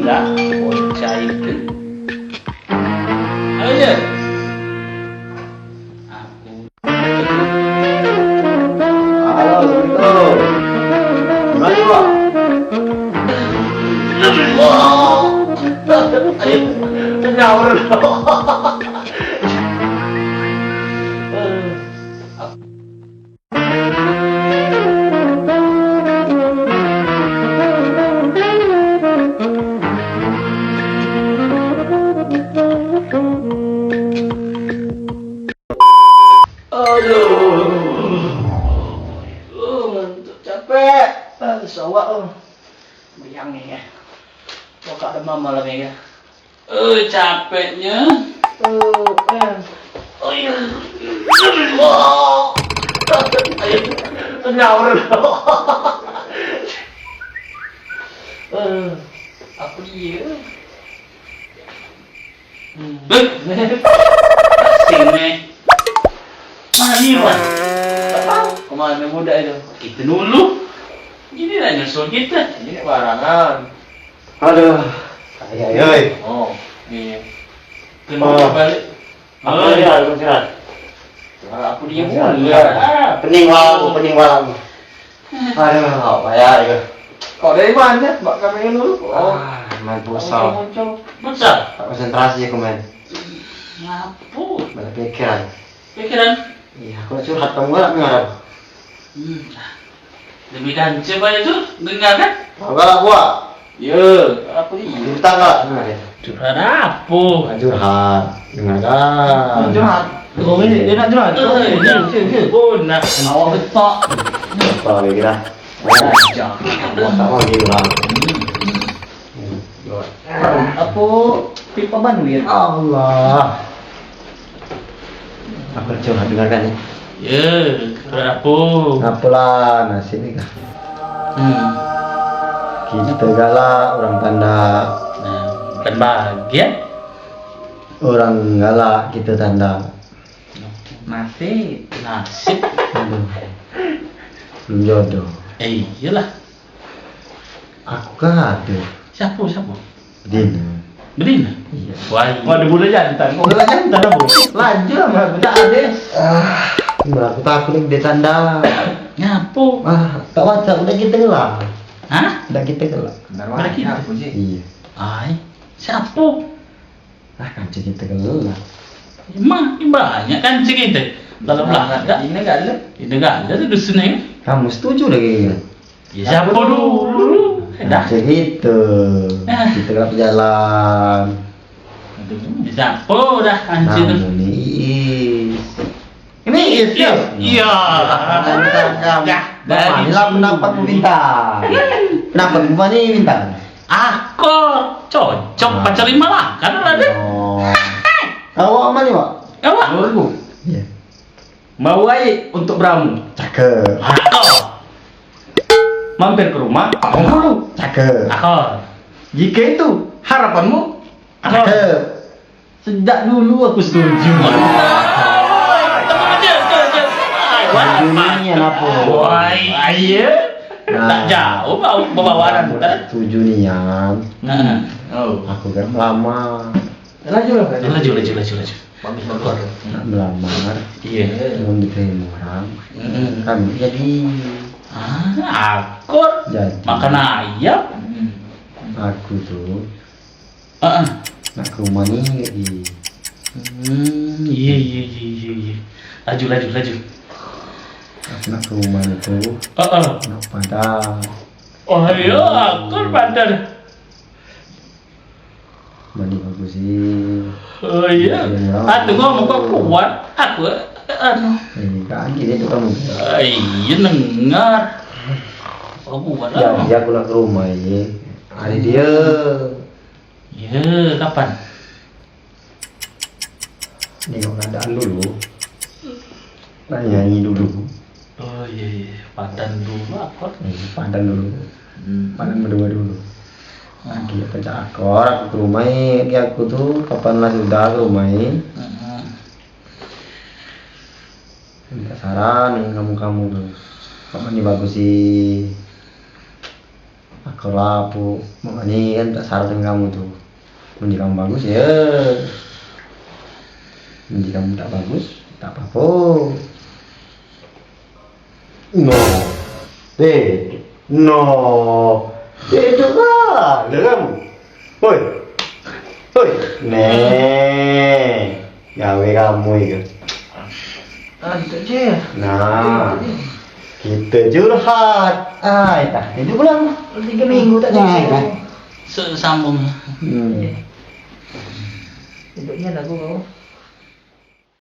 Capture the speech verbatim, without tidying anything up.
Dah, bocah itu. Ayo, Jer. Aku. Halo, Assalamualaikum. Melayu, Pak? Ayo, nyaur. Aduh. Oh, ngantuk, capek. Ah, sawak, oh. Meriang ni, ya. Kok ada mama lagi, ya? Eh, capeknya. Eh, eh. Oh, iya. Wah. Ayo, nyaur. Eh, apa dia? Hmm. Eh, sini. Mani, Wan? Kemana budak itu? Kita dulu. Ini lah nyusul kita. Ini barangan. Aduh. Ay, ay, ay. Oh, iya. Kena balik. Apa dia, Bang Sirat? Aku dia mulu. Pening walau, pening walau. Aduh, awak payah juga. Kau dari mana? Mak kami dulu. Oh. Ah, main futsal. Futsal? Tak konsentrasi aku main. Ngapo? Banyak pikiran. Pikiran? Iya, aku nak curhat, kamu galak dengar aku? Hmm. Demi kanca bae tu, dengar kan? Kau galak buat? Yo, apa ni? Cerita galak dengar ya? Curhat apa? Nah, curhat. Dengar kan? Curhat. Oh, ini dia nak curhat. Oh, iya. Cik, cik, cik. Oh, nak. Awak betok. Apa lagi kira? Ajar. Awak tak mau gitu lah. Apa pipa ban, Win? Allah. Aku curhat dengar kan ni. Ya, curhat apa? Apalah nasib ni kah? Hmm. Kita galak, orang tanda. Nah, bukan bahagia. Orang galak, kita tanda. Nasib. Nasib. Aduh. Belum jodoh. Eh, iyalah. Aku kan ada. Siapa, siapa? Bedina. Bedina? Iya. Wah, kau ada bola jantan. Kau bola jantan apa? Laju lah, Mak. Aku tak ada. Ah, Mak, aku takut ni dia tanda. Ngapo? Ah, tak baca. Udah kita gelap. Hah? Udah kita gelap. Udah kita? Iya. Ai, siapa? Ah, kanca kita gelap. Emang banyak kanca kita. Kalau belakang, ini gak ada. Ini gak ada tu dusun ni. Kamu setuju lagi? Ya, siapa dulu? Dah. Macam itu. Ah. Kita kena berjalan. Aduh, siapa dah hancur tu? Namun ni Iis. Ini Iis, iya. Iya. Tentang kamu. Dah, dari mana lah pendapat bintang? Pendapat bintang? Aku cocok pacar lima lah, kan ada. Oh. Awak mana, Wak? Awak? Dua ribu. Iya. Mau air untuk beramu. Cakep. Cakep. Mampir ke rumah Pak Bengkulu. Cakep. Cakep. Jika itu harapanmu, cakep. Sejak dulu aku setuju. Wah, itu aja, itu aja. Wah, ini apa? Wah, iya. Nah. Tak jauh bau pembawaan. Aku tak setuju nian. Nah. Oh. Aku kan melamar. Laju, laju. Laju, laju, laju, laju. Bagus, bagus. Nak melamar. Iya. Belum diterima orang. Mm-mm. Kami jadi. Ah, akur. Jadi. Makan ayam. Mm. Aku tu. Heeh. Nak ke rumah ni lagi. Hmm, iya, iya, iya, iya, iya. Laju, laju, laju. Aku nak ke rumah ni tu. Heeh. Nak padat. Oh, iya, akur padat. Mandi bagus sih. Oh, iya. Iya. Ah, tu ngomong kau kuat. Aku, eh, anu. Eh, kaget itu kamu. Ah, iya, dengar. Kau kuat lah. Jadi aku nak ke rumah ini. Hari dia. Ya, kapan? Nengok keadaan dulu. Nah, nyanyi dulu. Oh, iya, iya. Padan dulu apa? Eh, padan dulu. Hmm. Padan berdua dulu. Hmm. Lagi apa cak akor, aku ke rumah, eh, lagi aku tu, kapan lah sudah ke rumah, eh. Hmm. Minta saran dengan kamu-kamu tu. Kapan ni bagus sih? Aku lapo, mak ni kan tak syarat dengan kamu tu. Mun di kamu bagus, ya. Mun di kamu tak bagus, tak apa-apa. No. Eh, no. Eh, duduk lah. Dah kamu. Hoi. Hoi. Nih. Gawe kamu itu. Ah, gitu aja. Nah. Kita curhat. Ah, dah. Duduk pulang. Tiga minggu tak Nah, cerita. Dah. Sambung. Hmm. Duduknya lagu kau.